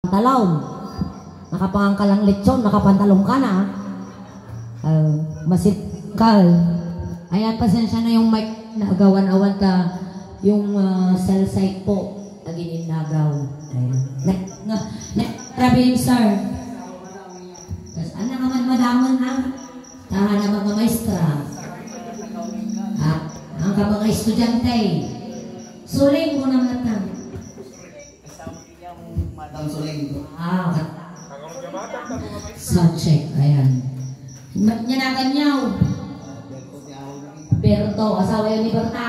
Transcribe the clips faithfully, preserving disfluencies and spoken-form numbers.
Talon. Nakapangan ka lang lechon, nakapantalon ka na. Ah, masit ka. Ayan, pasensya na yung mic na agawan-awan ta yung, ah, cell site po. Naging inagaw. Ayan. Na, na, na, grabe yun, sir. Tas, ano naman, madamon, ha? Tahan na mga maestra. At ang ka mga estudyante, suling mo naman na. Madam Suling. Ah, sound check. Ayan. Mat niya na kanyaw. Berto, asawa yun ni Berta.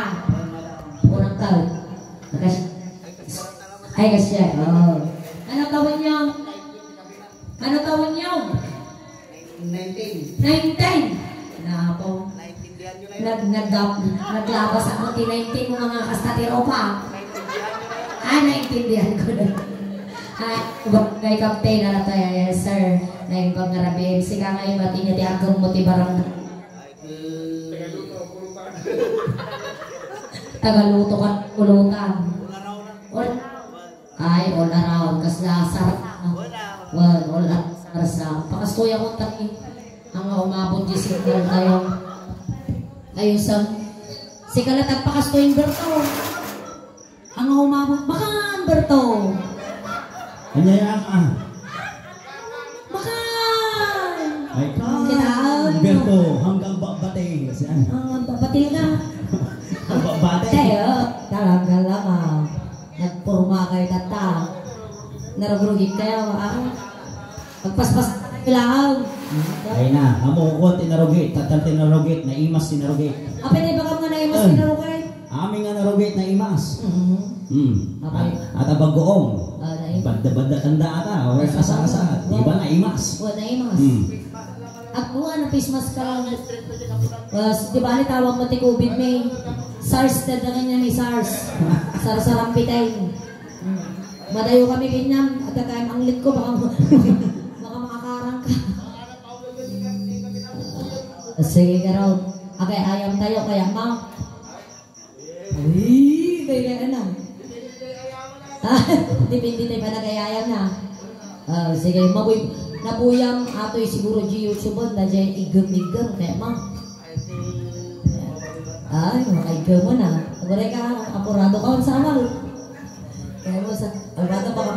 Kurang taon. Nakas-, ay, kasya. Oh. Ano taon niyo? Ano taon niyo? Nineteen. Nineteen! Napo. Naintindihan nyo na yun? Nag-, nagdap-, naglabas ako ti nineteen mo mga kasta ti ropa. Naintindihan nyo na yun? Ah, naintindihan ko na. Ah, bagay kapten, ano to, eh, sir. Naimbag nga rabi. Sika nga imati niya ti agam mo ti barang. Ay, eh. Tagaluto ka, ulutan. Ul-, Ay, all around. Kasla, sarsa. Wen, all around, sarsa. Pakastoy ako, taki. Ang umabot di signal tayo. Ayusan. Si Kalatag pakastoy, Berto. Ang umabot. Makan, Berto. Anya yan, ah. Makan! Ay, Kita, Berto, hanggang babate. Kasi ano? Ang babate na. Babate. Tayo, talaga lang, ah. Nagpurma kayo, tata. Narugrugit kayo, ah. Magpaspas kayo lang. Ay na, amo ko tinarugit, tatan tinarugit, naimas tinarugit. Apay na ibaga nga naimas Eh. tinarugit? Amin nga narugit, naimas. Mhm. Hmm. Apay. At, at abagoong. Ah, naimas. Badda-badda tanda ata, o Ay, asa-asa. Di ba, naimas? O, naimas. Hmm. Agkuha na face mask ka lang. Ah, s-, di ba, tawag mo ti covid, may SARS, dadagan niya may SARS. Sarsarampitain. Hmm. Madayo kami ganyan. At ang anglit ko, baka, baka makakarang ka. Sige, garo. Agay-ayam tayo, kaya ma. Ay, kaya na. Ah, depende tayo pa nagayayam na. Ah, sige, mabuy-, nabuyam, atoy siguro di YouTube, na dyan, igem-igem, kaya ma. Ay, mga igem mo na. Aguray ka, apurado ka, sa amal. Kaya mo sa, ang bata baka,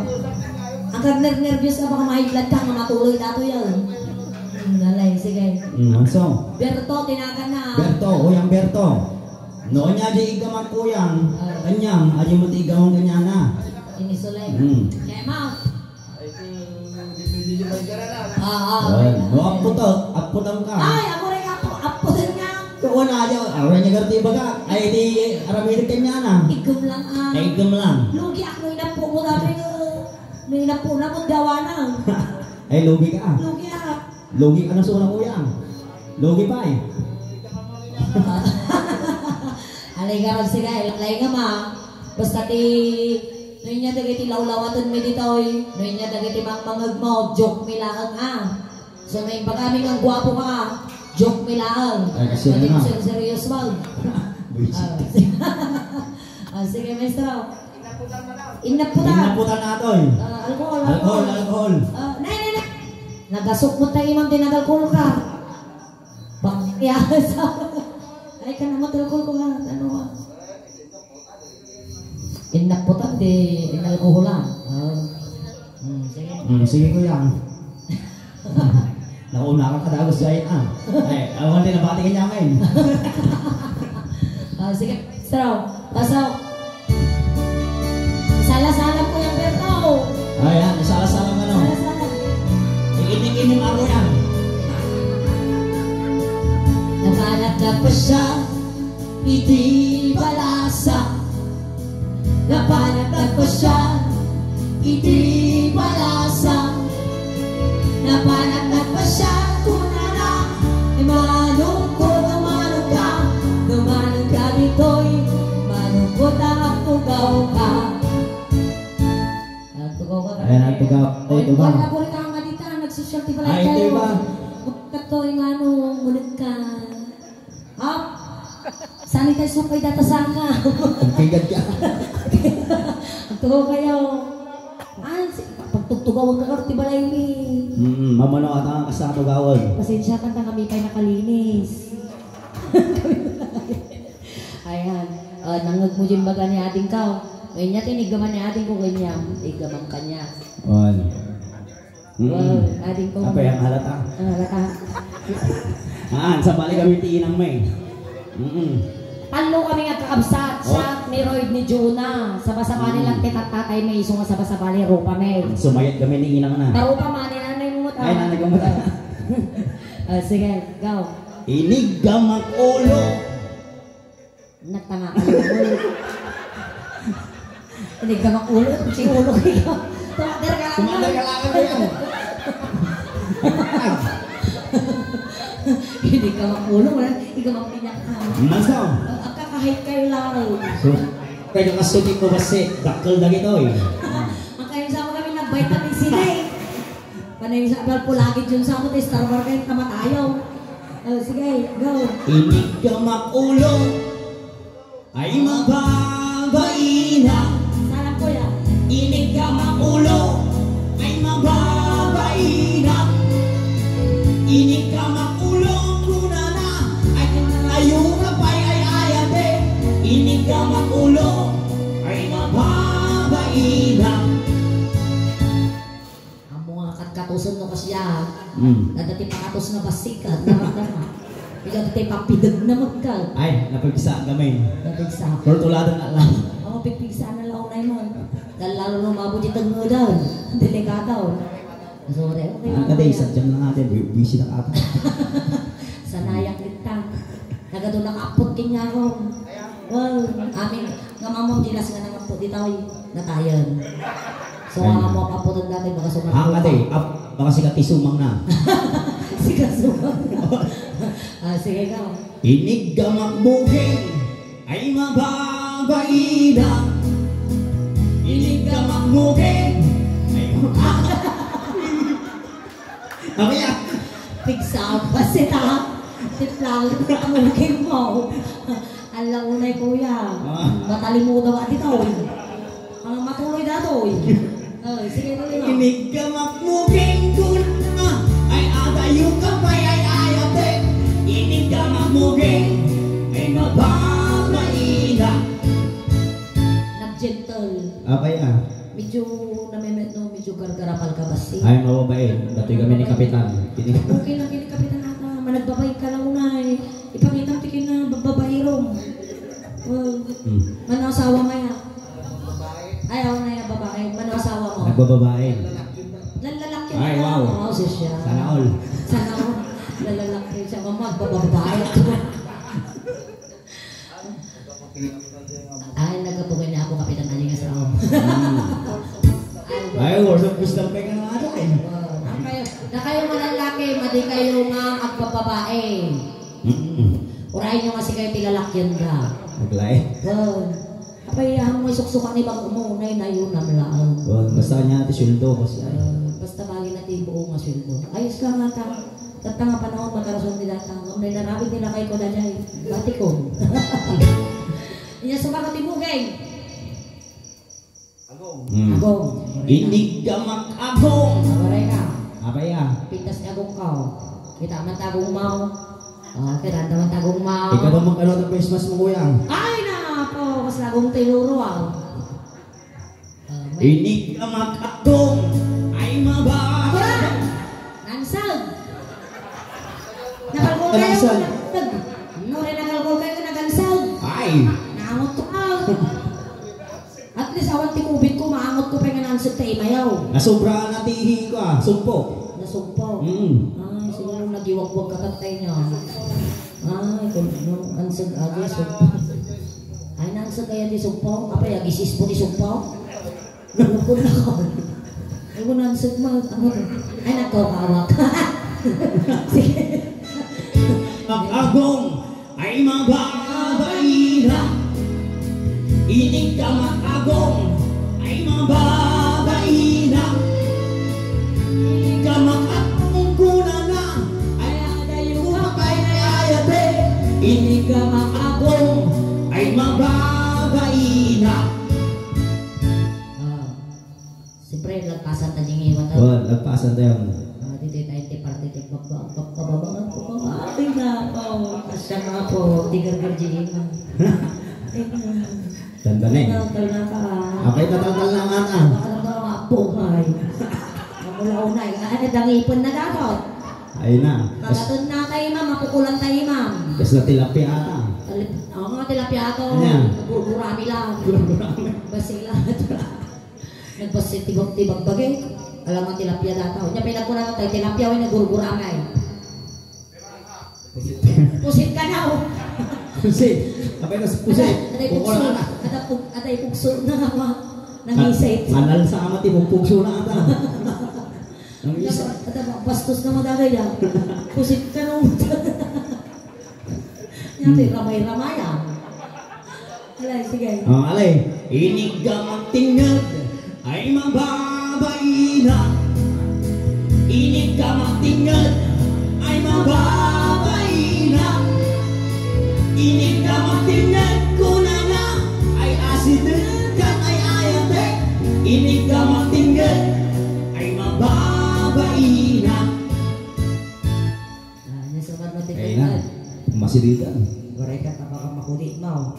ang kag ner-, nervyos ka, baka mahiglat ka, nga matuloy na to yan. Hmm, lalay, sige. Mm, anso? Berto, tinagan na. Berto, Kuyang Berto. No, anya di igaman Kuyang, Ah. kanyam, adi mo ti igaman kanyana. Inisulay. Hmm. Kaya ma. Ah, ah. Ay, no, aputo, aputan ka. Ay, ako rin apo, aputan nga. Kung wala niya, awan niya garti baga. Ay, di, aramid kanyana. Igem lang, ah. Ay, igem lang. Lugi ako, inapo mo dati, eh. May inapo na mo, dawa na. Ay, lugi ka. Lugi, ah. Lugi ka na sa unang uyang. Lugi pa, eh. Alay ka, sige, alay nga, ma. Basta ti, no inya dagiti lawlawaten mi ditoy, no inya dagiti mangmangeg mo, joke mi laeng, ah. So, no imbagami nga guwapo ka, joke mi laeng. Ay, kasi Pati ano? Ser-, seryoso, bang? Buisit. Ah. Ah, sige, maestro. Innaputan. Innaputan na to, eh. Ah, alcohol, Alcohol, alcohol. alcohol. Ah, nay, nay, nay. Nagasok mo tayo, imam, di nag-alcohol ka. Bakit kaya sa-, ay, ka naman, alcohol ko nga. Ano nga? Innaputan, di inalkoholan. Ah. Hmm, sige. Hmm, sige, kuya. Nauna ka kadagos dyan, ah. Ay, awan din, nabati ka niya ngayon. Ah, sige, Maestro. Pasok. Sala-sala po yung Berto. Ayan, sala-sala ka, no? Sala-sala. Iining-ining ako yan. Nabanat na pa siya. Iti balasa, napanak nagpasya. Iti balasa, napanak nagpasya. Kunana, "Manong ko, manong ka, manong ka ditoy, manong ko, ta agtugaw ka." Agtugaw ka. Ayan, agtugaw. Ay, ito ba? Wala po rin ang nagsosyal ti balay Ay, ito kayo. Iba. Kato, ingano, munag ka. Hap! Sanitized mo kay data saka. Ang pigad ka. Ito kayo. Ay, si-, pagtugtog Gawag ka ti balaymi. Mm, mamano ata nga kasano gawag. Pasensya ka, ta kami pa'y nakalinis. Ayan. Ah, nangngegmo din baga ni adingko. Ngayon niya, tiniggaman ni adingko, ngayon niya, iggaman ka niya. Wan. Mm. Wow, adingko. Apay ang halata? Ang halata. Haan, sabali kami ti inang may. Mm-mm. Tallo kami nga kakabsat, Oh. Siak, ni Royd, ni Jonah. Saba-sabali Mm. lang ti tattatay may isu nga saba-sabali rupa may. Sumayat kami ni inang na. Tarupa man, ni nanay mo ta. Ay, nanay ko mo ta. Ah, sige, go. Iniggamak ulo. Nagtanga ka, Lolo. Iniggamak ulo, si ulo ko. Tumader ka lang. Tumader ka lang, ano yan? Iniggamak ulo, wala. Iggamak pinya ka. Masaw. Ang kakahit kayo lang. So, kaya ka suti ko kasi, dakkel na gito eh. Ang kayo sa kami nag-vitamin C na eh. Panay sa abal po lagi dyan sa amo, ti Star Wars kayo, kamatayo. Oh, sige, go. Iniggamak ulo. Ay mababaina. Sarap ko yan. Iniggamak ulo. Ay mababaina. Iniggamak ulo, kunana. Ay kanayo nga pay ay ayate. Iniggamak ulo. Ay mababaina. Amo nga katkatusen no kasya. Mm. Dada ti pakatos nga basikat, naramdama. Ikaw ti papideg na magkal. Ay, napigsa kami. Napigsa. Tortulada na lang. Amo pigpigsa na lang unay mo. Dahil lalo lumabo di tagmudan. Delikado. Sorry, okay lang. Ang kadaysa, dyan lang natin. Bu-, buwisit na ka ata. Sanayak kita. Nagado nakaapot kanya ako. Well, amin, nga mamon di las nga nangapo di tayo, natayan. So, Mm. ang mga kaputan dati, baka sumagot Ang pa. Ate, ap-, baka sikat ti sumang na. Sikat sumang na. Ah, sige ka. Iniggamak buging, ay mababaina. Iniggamak buging, ay mababaina. Amin yan. Pigsabas ita. Tiplago na ang uging mo. Ang launay, kuya. Ah. Matalimudaw ka dito. Ang matuloy datoy. Oh, sige, tuloy mo. Iniggamak buging kunana. Ay, adayo ka pay ay ayate. Iniggamak buging. Ay, mababaina. Nag-gentle. Apay, ah. Medyo namemet, no? Medyo gargarapal ka, basi. Ay, mababain. Datoy kami ni Kapitan. Kini- Okay lang, kini Kapitan ata. Managbabain ka lang, unay. Ipakita ti kina bababae ron. Well, Hmm. Mano asawa nga ya? Ay, ako na yung babae. Mano asawa mo? Nagbababae. Lalaki Ay, na wow. Ako, siya. Sana all. Sana all. Lalaki siya. Mama, bababae. Ay, nagkabugan niya ako, Kapitan Aling Asawa. Hmm. Ay, Ay, words of wisdom pa nga nga ata eh. Wow. Ang kayo, na kayo manlalaki, madi kayo nga agbababae. Mm-mm. Urayan nyo nga si kayo ti lalakyan da. Naglay. Wow. Apay, ang may suksukan ni bang umunay na yun ang laang. Well, basta niya ati sweldo kasi. Ah, basta bali na ti buo nga sweldo. Ayos ka nga ta. Tatta nga panahon, makarason ni data. Ang may naramid nila kay ko na niya eh. Bati ko. Inya sumagot ti buging. Agong. Hmm. Agong. Iniggamak agong. Awaray ka. Apay, ah. Pintas ni agong ka, oh. Kita man ta agong mo. Oh, kita man ta agong mo. Ikaw ba magkano ng Christmas mo, kuya? Ay, nako. Mas lagong tiluro, ah. Ah, may Iniggamak agong. Ay, maba. Awaray! Nansag! Nakalkol kayo, Nansag. Nansag. Nuri nakalkol kayo, nagansag. Ay. Nangot ko ka. At least, awan ti kubit ko, maangot ko pa nga nansag tayo mayaw. Nasobra na ti ihi ko, ah. Sumpo. Nasumpo. Mm. Ay, siguro nagiwagwag ka tatay niya. Ay, kung ano, ansag agi, sumpo. Ay, nansag kaya ti sumpo? Apay, agisis po ti sumpo? Nalukod na ko. Ay, ko nansag mo. Ano to? Ay, nagkawawak. Sige. Pag-agong ay mababaina. Iniggamak agong ay mababaina. Iniggamak agong kunana. Ay adayo ka pay na ayate. Iniggamak agong ay mababaina. Ah. Siyempre, lagpasan ta di ngiwat Well, nagpaasan tayo. Ah, dito tayo ti parte ti pagbabagan ko pa. Ay, nako. Kasya nga po. Tigar Virgin. Ay, na. Tanda na eh. Tanda ka. Okay, tataltal na nga na. Baka lang daw nga buhay. Ang mula unay. Ay, nadangipon na dapat. Ay na. Kagatun na tayo, ma'am. Mapukulan tayo, ma'am. Basta tilapia ata. Talip-, oo nga, tilapia ato. Ano yan? Gurgurami lang. Gurgurami. Basila. Nagpasit ti bag-, ti bagbagi. Alam mo, tilapia data. Nya, pinagkunan tayo, tilapia, o, nagurgurami. Pusit ka na, oh. Pusit. Apay na pusit. Ada, ada Bukol pugso. Ka na. Ada pug-, ada pugso na nga, ma. Nangisay. Anal sa ama ti pugso na ata. Nangisay. Ada, ada bastos na madagay, ah. Pusit ka na, oh. Yan, hmm. Ramay-ramay, ah. Alay, sige. Oh, alay. Inigam agtingnged ay mababaina. Inigam agtingnged ay mababaina. Inigam agtingnged kunana ay asideg ken ay ayatek. Inigam agtingnged ay mababaina. Ah, nya sumat no ti kayna. Masiditan. Waray ka ta baka makudi mo.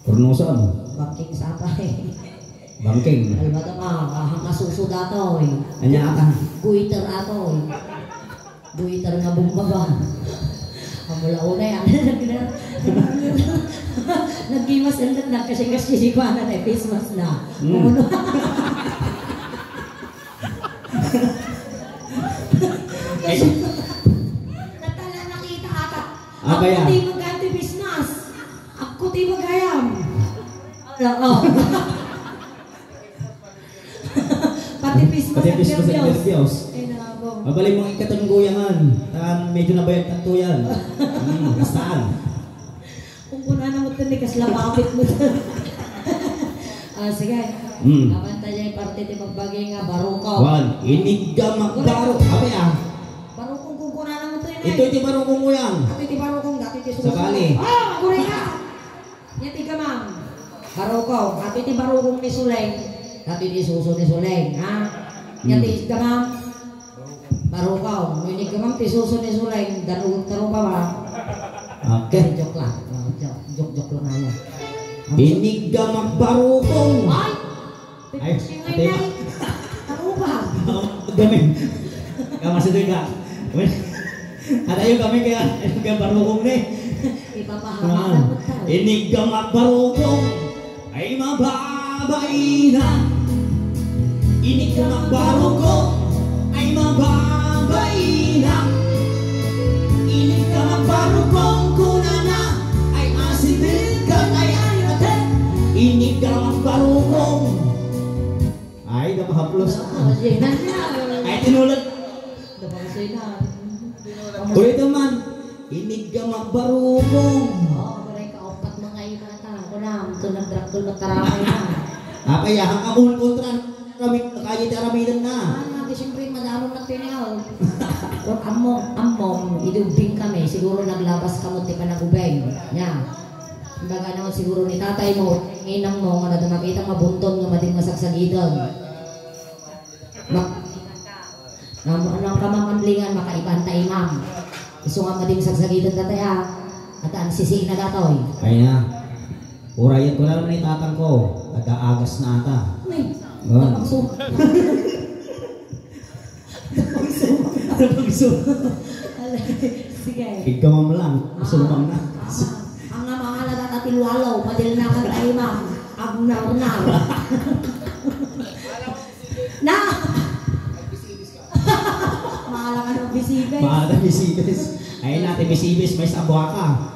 Kurnuson. Bangking sapay. Bangking. Alba ta ma, ah, hangasuso datoy. Anya ata? Goiter atoy. Goiter nga bumbaba. Ang mula una yan. Naggimas and nagkasing-kasing si Kwana na face mask na. Mm. Umuno. Ay. Natala nakita ata. Ah, kaya? Ako ti mag-anti-face mask. Ako ti mag-ayam. Oo. Pati face mask. Pati face mask ang nervyos. Ay, nako. Mabalin mong ikatungguyangan. Tan medyo nabayag tanto yan. Hmm, bastaan. Kung kunana mo ito ni kasla papit mo. Ah, sige. Hmm. Apan tayo parte ti magbagi nga barukaw. Wan, inigam agbaro. Apay, ah. Barukong kung kunana mo ito ni. Ito iti barukong mo yan. Ito iti barukong, dati ti suso. Sakali. Ah, aguri ka. Nya ti gamam. Barukong, dati ti barukong ni Suleng. Dati ti suso ni Suleng, ha? Nya ti gamam. Barukaw, no inigam ti suso ni Suleng, danugek ta rupa ba? Okay. Joke lang. Oh, joke, joke, joke lang aya. Inigam agbarukong. Ay! Ay, singay ate. Nay. Tarupa. Gamin. Kamasi doy ka. Adayo kami kaya, kaya barukong ni. Ipapahamak na mo tayo. Inigam agbarukong. Ay mababaina, inigam agbarukong. Ay mababaina, inigam agbarukong. Kunana, ay asideg ken ay ayatek. Inigam agbarukong. Ay, napahaplos. Napahaplos, yan na. Ay, tinulat. Napahaplos, yan na. Ulitin man. Inigam agbarukong. Oo, waray ka, upat mga ina ta. Ako na, ito nagdrakkel, mataramay na. Apay, ah, ang amon kontra, rami, kaya ti aramidan na. Ah, na, di siyempre, madamon na tinaw. Kung ammo, ammo, idubing kami, siguro naglabas kamo ti panagubing. Nya. Baga naman siguro ni tatay mo, inang mo, nga na dumakita, mabunton nga madin nga sagsagitan. Ma-, Nam-, nang kamamamlingan, makaibanta imam. Isu nga madi masagsagitan datoy, a. Ata, ang sisiing na datoy. Ay na. Urayen ko na naman itatang ko. Aga-agas na ata. Nay, oh. Tapakso. Tapakso. Tapakso. Alay, sige. Ikaw mo lang. Ah, sumang na. Ah, ang nga mga nagkakatilwalo, madil na kang taimam. Agnar-nar. Na! Maala ka ng bisibis. Maala ng bisibis. Ay, nati bisibis, may sa buwaka.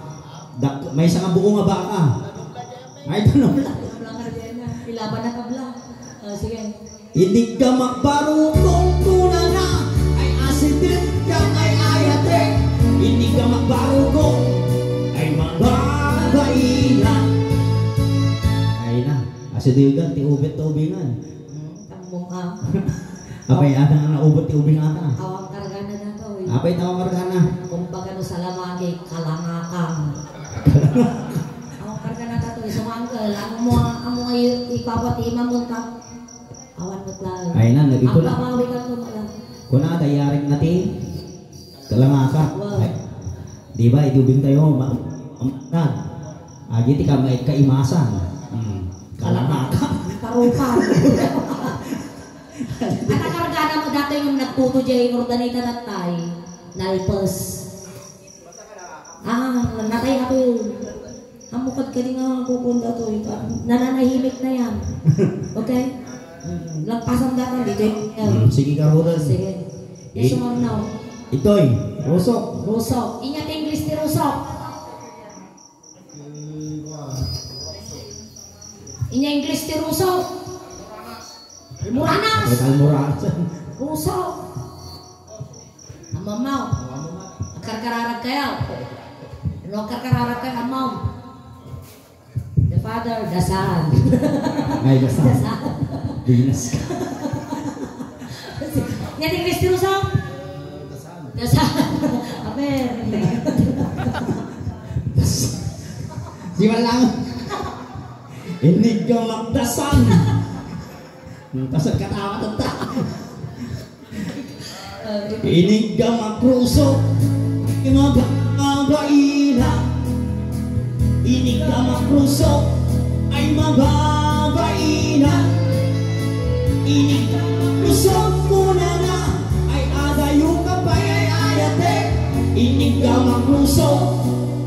Dak-, may sa nga buko nga baka. Ay, tanong lang. Tanong lang ka rin na. Ilaban na tabla. Ah, sige. Inigam agbarukong kunana, ay asideg ken ay ayatek. Inigam agbarukong, ay mababaina. Ay na, asidegan ti ubet ta ubingan. Hmm, tambong ka. Apay, adda nga naubot ti ubing ata. Awang kargana na to, eh. Apay, tawang kargana. Kumbaga, no, salamagi, kalangakang. Awang kargana na to, eh. Sumangkel, amo mo, amo nga i-, ipapati, imamunta. Awan met laeng. Ay na, nag-ipon na. Agpapawi ka to, mga Kuna, dayarig na ti kalangaka. Wow. Ay, di ba, idubing tayo, ma-, ma-, ma-, agi ti kamay kaimasan. Hmm. Kalangaka. Karupa. Ata kargana mo dati yung nagtuto jay Urdaneta tattay. Nalpes. Ah, natay ako. Amo kad kadi nga kukuan datoy. Nananahimik na yan. Okay? Mm, lagpasan datan dito. Mm, sige, karutan. Sige. Yes, I-, or no? Itoy, Rusok. Rusok. Inya ti English ti Rusok. Inya English ti Rusok. Muranas. Ay, tal Muranas. Rusok. Amamaw. Agkarkararag kayo. No agkarkararag kayo, amaw. The Father, the Son. Ay, the Son. The Son. Venus ka. Yan yung Kristi Ruso? The Son. Amen. Di man lang. Iniggamak the Son. Pasal katawa tata. Iniggamak Ruso, ay mababaina. Iniggamak Ruso, ay mababaina. Iniggamak Ruso, kunana, ay adayo ka pay ay ayate. Iniggamak Ruso,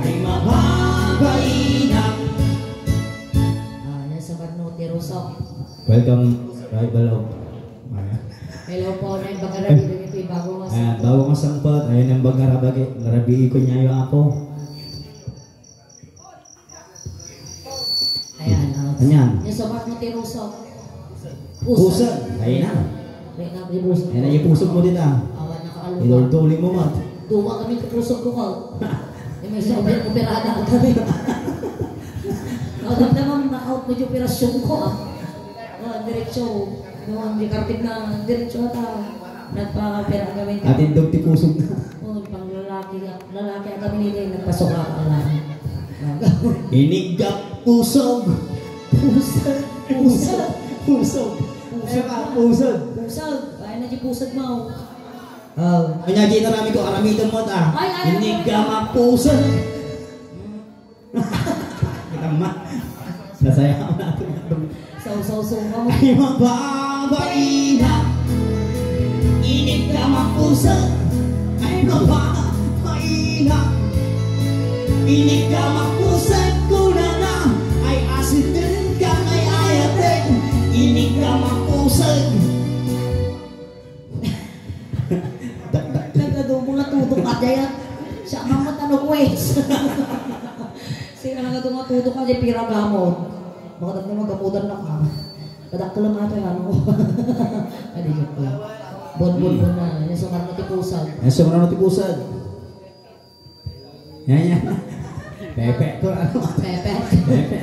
ay mababaina. Ah, yan sa Barno, ti Ruso. Welcome, Rival of Hello po, naimbag a rabii dagiti bago nga sangpet. Ayan, bago nga sangpet, ayan, naimbag a rabii, rabii kaniayo, Apo. Ayan, oh. Ayan. Yung sumat mo ti Ruso. Pusag. Pusag. Ayan na. Ayan na, yung pusag. Ayan na, yung pusag mo dita. Awan, nakaalog. Idultuli mo, Mat. Duwa kami ti pusag ko, ka. Yung may isa, oper-, operada kami. Awan naman, nakaut mo yung operasyon ko, ah. Oh, diretso. Noon, di karpet na, diretso ata. Nagpa-opera kami. Atindog ti pusog na. Oh, pang lalaki, lalaki ang kami nila, nagpasuka ka lang. Inigap pusog. Pusog. Pusog. Pusog. Pusog. Ay, ba, pusog. Pusog. Ay, na di pusog mo. Oh. Kanya, di na rami ko, aramitan mo ta. Ay, ay, ay. Inigap pusog. Kita mo, ma. Nasaya ako na ito. Saw-saw-saw mo. Ay, mababaina. Iniggamak pusag. Ay, mababaina. Iniggamak pusag, kunana. Ay, asideng ka, ay, ayatek. Iniggamak pusag. Nagadu mo nga tutok ka, Jaya. Siya, mama, tanong, wes. Siya, nagadu nga tutok ka, Jaya, pira gamon. Baka nagadu nga gamutan na ka. Kadakkel lang ata yung ano. Ay, di joke lang. Bon, bon, bon na. Yung sumar na ti pusag. Yung sumar na ti pusag. Yan, yan. Pepe ko, ano? Pepe. Pepe.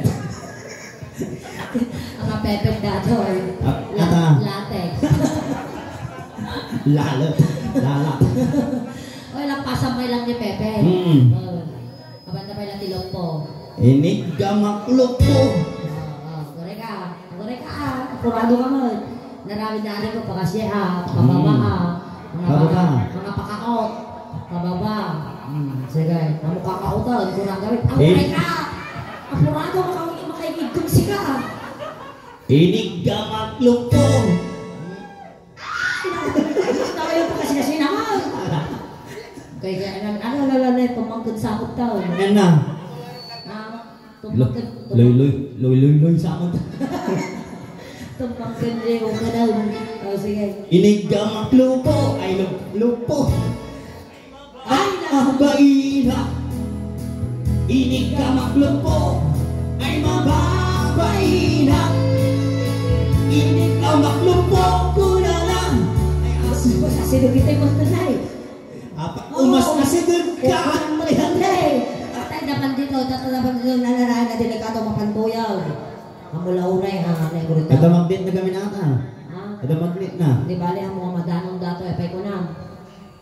Ang pepe dato, eh. Ah, La-, ata. Latte. Lalo. Lala. Oy, lampasan mo lang ni Pepe. Hmm. Oh. Abanda pa lang ti Lompo. Iniggamak Lompo. Oh, oh, correct ka. Agore ka, ah. Apurado ka mo. Naramid na rin ko, pakasya, ah. Pababa, ah. Mga Pababa. Paka-, mga pakaot. Pababa. Hmm, sige. Amo kakaotan, kurang gawin. Eh. Agore ka! Apurado, maka-, makaigidkong sika, ah. Iniggamak Lompo. Ay, tayo pa kasi kasi naman. Kaya, kaya, ano, ano, ano, ano, pamangkin sa akong tao. Ano na? Ah, Lo-, loy, loy, loy, loy, loy, sa amin. Tumpang kendi, okay daw. Oh, sige. Iniggamak Lompo. Ay, Lo-, Lompo. Ay, ah, baina. Iniggamak Lompo. Ay, mababaina. Iniggamak Lompo, kunana. Ay, asin. Asin, asin, asin, asin. Apa, oo. Umas na si Dudka. Oo, ang maganda eh. Patay naman dito, tatlo naman dito, nanarahan na delikado, mapantuyaw. Amo la unay, ha, na yung gurita. Ada magnet na kami na ata. Ha? Ada magnet na. Di bali, amo nga madanon dato, eh, pay ko na.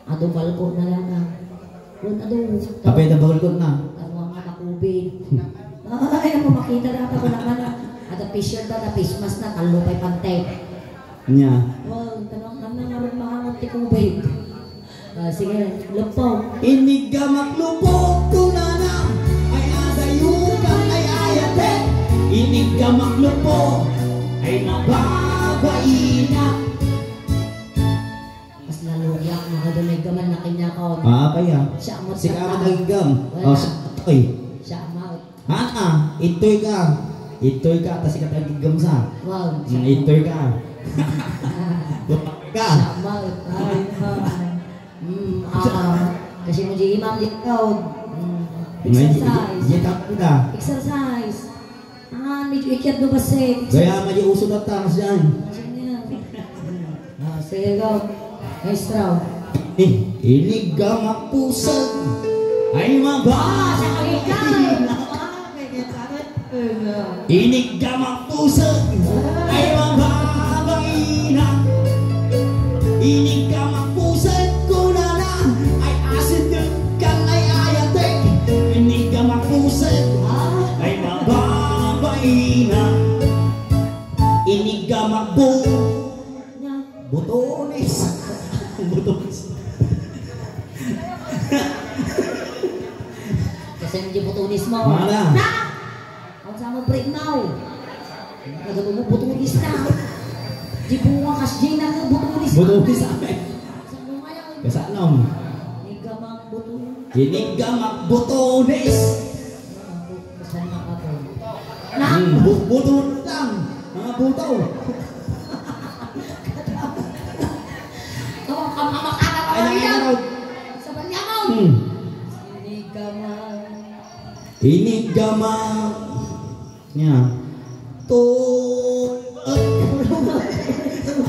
Ado balko na lang, ha. Kun ado. Apay na balko na. Amo nga makubig. Ay, amo makita na ata ko naman, ha. Ada face shield na, ada face mask na, talo pay pantay. Nya. Oh, tanong, ano nga rin mahanap Ti kubit. Ah, sige, luppo. Iniggamak luppo, kunana, ay adayo ka, ay ayate. Iniggamak luppo, ay mababainak. Mas lalo yak, makadunay ka man na kanya ka. Ah, kaya. Siya mo Sige, sa amat ang gam. Wala. Oh, sa, oy. Siya mo. Haan, ah, itoy ka. Itoy ka, tas ikaw ang giggamsa. Wow, Mm, itoy ka. Ka. Sama, ay, mama. Mm, ah, kasi mo di imam di crowd. Mm. Ngayon, Exercise. di- di- di- Exercise. Ah, medyo ikyat do kasi. Kaya may uso na takas dyan. Kasi niya. Ah, sige, go. Maestro. Eh, iniggamak pusag. Ay, mabasa ka Ikaw! Ah, may gitara. Iniggamak pusag. Ay, mababainak. Iniggamak pusag, kunana. Ay, asideg kan ay ayatek. Iniggamak pusag. Ay, mababainak. Iniggamak bu- Butones. Butones. Kasi ang di butones mo. Wala. Na! Ang sama break now. Nagano mo butones na. Di bunga kas di na ko butones. Butones sa amin. Sa mga yan. Kasanam. Iniggamak butones. Iniggamak butones. Basta na ako. Hmm, bu-, buto lang. Mga buto. Kamu, kamu, kamu, kamu, Ay, kamu, nakakaraw. Sa Banyagon. Hmm. Iniggamak. Iniggamak. Nia. Tulbek.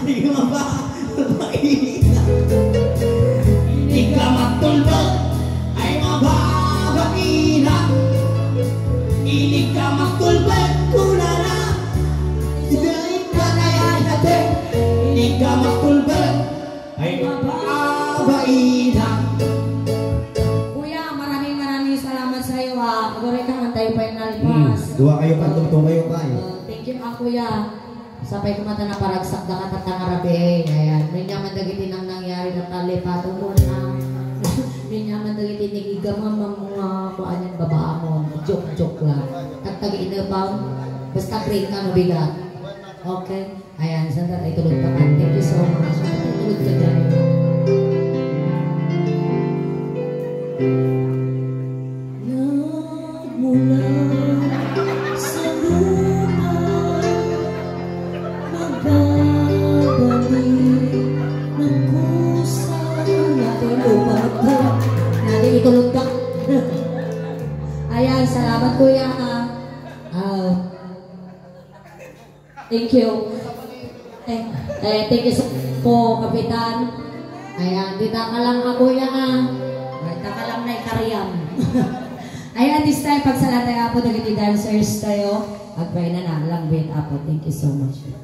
Ay, maba-, mabainak. Iniggamak tulbek. Ay, mababainak. Iniggamak tulbek, kunana. Iniggamak tulbek. Ay, mababainak. Kuya, maraming, maraming salamat sa'yo, ha. Aguray ka, antayo pa yung nalpas. Hmm. Duwa kayo pa, tungtong kayo pa, eh. Uh, thank you, ha, kuya. Sapay ko mata na paragsak da ka tatang arabi, eh. Ayan. Minyaman dagiti nang nangyari na palipato mo na. Minyaman dagiti nigigam nga mga kuan yung baba mo. Joke, joke lang. Tagtag inapam. Basta green ka, no, bigat. Okay? Ayan, saan ka tayo tulog pa ka? Thank you so much. Tulog ka dyan. Nagmula sa lupa, magbabalik ng kusa. Natin lupa ko. Natin itulog ka. Ayan, salamat kuya ha. Ah. Thank you. Eh, eh, thank you so po, Kapitan. Ayan, di taka lang kakuya, ah. Ay, taka lang na ikariam. Ayan, this time, pagsalatay, Apo, dagiti dancers tayo. Agpay na na, lang wait, Apo. Thank you so much.